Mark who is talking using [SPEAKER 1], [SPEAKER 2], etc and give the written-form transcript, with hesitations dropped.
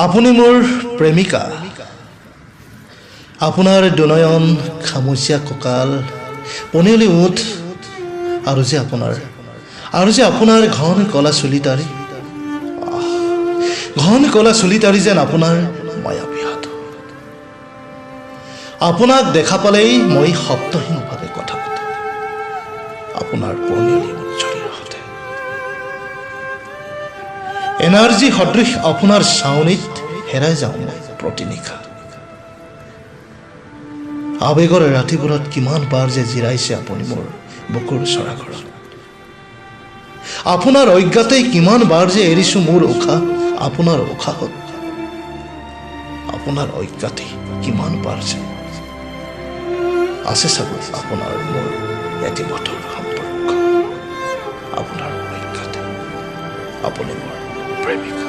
[SPEAKER 1] আপুনি মোৰ প্ৰেমিকা। আপোনাৰ দুনয়ন, খামুচীয়া কঁকাল, পনিয়লি ওঁঠ আৰু যে আপোনাৰ ঘন কলা চুলিটাৰি, ঘন কলা চুলিটাৰি যেন আপোনাৰ মায়াবী হাত। আপোনাক দেখা পালেই মই শব্দহীনভাৱে কথা পাতোঁ আপোনাৰ পনিয়লি ওঁঠজুৰিৰ সতে। এনাৰ্জি সদৃশ আপোনাৰ চাউনিত হেৰাই যাওঁ মই প্ৰতি নিশা। আৱেগৰ ৰাতিবোৰত কিমান বাৰ যে জিৰাইছে আপুনি মোৰ বুকুৰ চৰাঘৰত। আপোনাৰ অজ্ঞাতেই কিমান বাৰ যে এৰিছো মোৰ উশাহ আপোনাৰ উশাহত। আপোনাৰ অজ্ঞাতেই কিমান বাৰ যে আছে চাগৈ আপোনাৰ মোৰ এটি মধুৰ সম্পৰ্ক। আপোনাৰ অজ্ঞাতে আপুনি মোৰ প্ৰেমিকা।